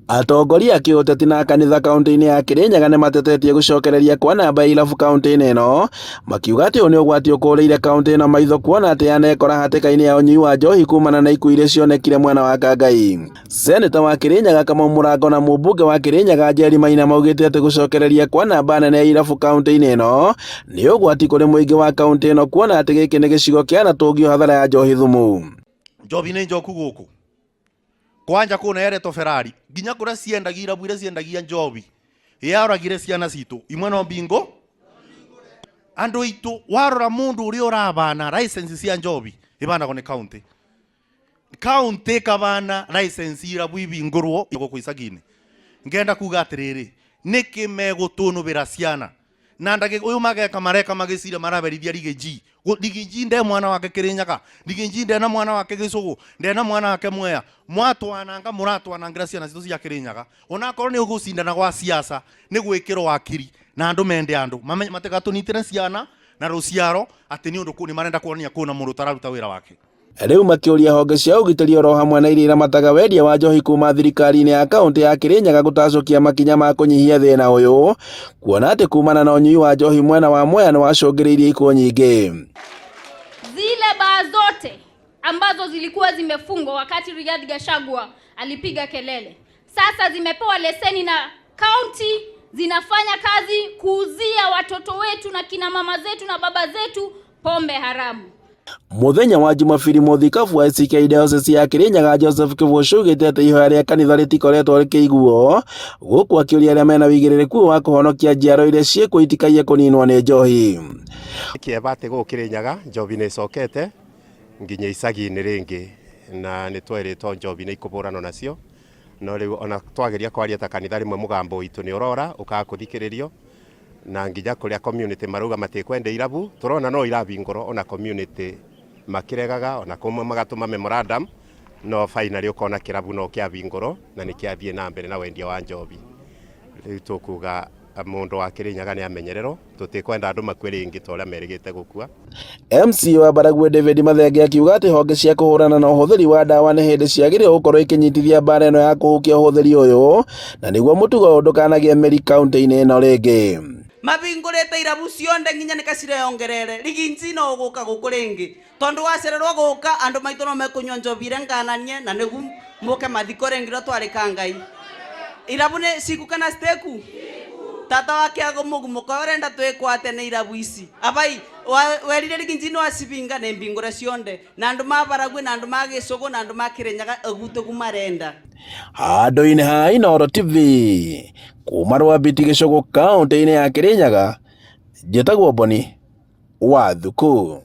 Atongoria a kĩũteti na a kanitha kauntĩ-inĩ ya Kĩrĩnyaga nĩ matetetie gũcokereria kwa namba ya irabu kauntĩ-inĩ ĩno, makiuga atĩ ũyũ nĩ ũgwati ũkũrĩire kauntĩ ĩno maitho kuona atĩ yanekora hatĩka-inĩ ya ũnyui wa njohi kumana na ikuũ iria cionekire mwena wa Kangai. Seneta wa Kĩrĩnyaga Kamau Mũrango na mũmbunge wa Kĩrĩnyaga Njeri Maina maugĩte atĩ gũcokereria kwa namba nene ya irabu kauntĩ-inĩ ĩno nĩ ũgwati kũrĩ mũingĩ wa kauntĩ ĩno kuona atĩ gĩkĩ nĩ gĩcigo kĩanatũngio hathara ya njohi thumu. Njohi nĩ njoku gũkũ kwanja kũna yaretwo Ferrari nginya kũrĩa ciendagia irabu iria ciendagia njohi yaragire ciana citũ imwe no mbingo andũ aitũ warora mũndũ ũrĩa ũrabana license cia njohi ibanagwo nĩ county county ĩkabana license irabu ibingũrwo gũkũ icagi-inĩ ngenda kuga atĩrĩrĩ nĩkĩ megũtũnũbĩra ciana na ndagä å yå mageka mareka magä maraberithia rigä Rigiji nde mwana wake Kirinyaga, Rigiji ndena mwana wake Gicugu, ndena mwana wake Mwea. Mwatwananga muratwanangira ciana citũ cia Kirinyaga. Onakorwo nĩ ũgũcindana gwa siasa nĩ gwĩkĩrwo wakiri na andũ mende andũ matigatũnyitĩre ciana na rũciaro atĩ nĩ ũndũ nĩ marenda kuonania kwĩna mũndũ ũtararuta wĩra wake. Rĩu makĩũria honge cia ũgitĩri oro hamwe na iria iramataga wendia wa njohi kuma thirikari-inĩ ya kaũntĩ ya Kĩrĩnyaga gũtacũkia makinya ma kũnyihia thĩna ũyũ, kuona atĩ kumana na ũnyui wa njohi mwena wa Mwea nĩ wacũngĩrĩirie ikuũ nyingĩ. Zile baa zote ambazo zilikuwa zimefungwa wakati Rigathi Gachagua alipiga kelele, sasa zimepewa leseni na county, zinafanya kazi kuuzia watoto wetu na kina mama zetu na baba zetu pombe haramu. Mũthenya wa Jumabiri mũthikabu wa ACK Diocese ya Kirinyaga Joseph Kĩbũcũ augĩte atĩ ihoya rĩa kanitha rĩtikoretwo rĩkĩiguo gũkũ akĩũria arĩa mena wĩigĩrĩrĩku wa kũhonokia njiaro iria ciĩkuo itikaiye kũninwo nĩ njohi. Kĩeva atĩ gũkũ Kĩrĩnyaga njohi nĩ ĩcokete nginya icagi-inĩ rĩngĩ na nĩ twerĩtwo njohi nĩ ikũhũranwo nacio no rĩu ona twageria kwaria ta kanitha rĩmwe mũgambo witũ nĩ ũrora ũkaga kũthikĩrĩrio na nginya kũrĩa community marauga matikwenda irabu tũrona no irabingũrwo ona community makiregaga ona kũmwe magatũma memorandum no finally ũkona kĩrabu no kĩabingũrwo na nĩ kĩathiĩ na mbere na wendia wa njohi. Rĩu tũkuga mũndũ wa Kĩrĩnyaga nĩ amenyererwo tũtikwenda andũ makue rĩngĩ ta ũrĩa merĩgĩte gũkua. MCA wa Baragwe David Mathenge akiuga atĩ honge cia kũhũrana na ũhũthĩri wa ndawa nĩ hĩndĩ ciagĩrĩirwo gũkorwo ikĩnyitithia mbara ĩno ya kũhukia ũhũthĩri ũyũ na nĩguo mũtugo ũyũ ndũkanagĩe mĩri kaunti-inĩ ĩno rĩngĩ. Mabingũrĩte irabu cionde nginya nĩkacireyongerere riginji no ũgũka gũkũ rĩngĩ tondu wacererwo gũka andũ maitũ no mekũnyua njobi iria ngananie na nĩgu mũke mathiko rĩngĩ rĩrĩa twarĩka Ngai. Irabu nĩ ciku kana citeku? Tata wa kĩago mũgumo koyo ũrenda twĩkwo atĩa nĩ irabu ici? Abai werire riginji nĩ wacibinga nĩ mbingũre cionde na andũ ma Baragwi na andũ ma Gĩcũgũ na andũ ma Kĩrĩnyaga ũguo tĩguo marenda. Handũ-inĩ ha Inooro TV, kuma Rwambiti Gĩcũgũ kaũntĩ-inĩ ya Kĩrĩnyaga, njĩtagwo Boni wa Thuku.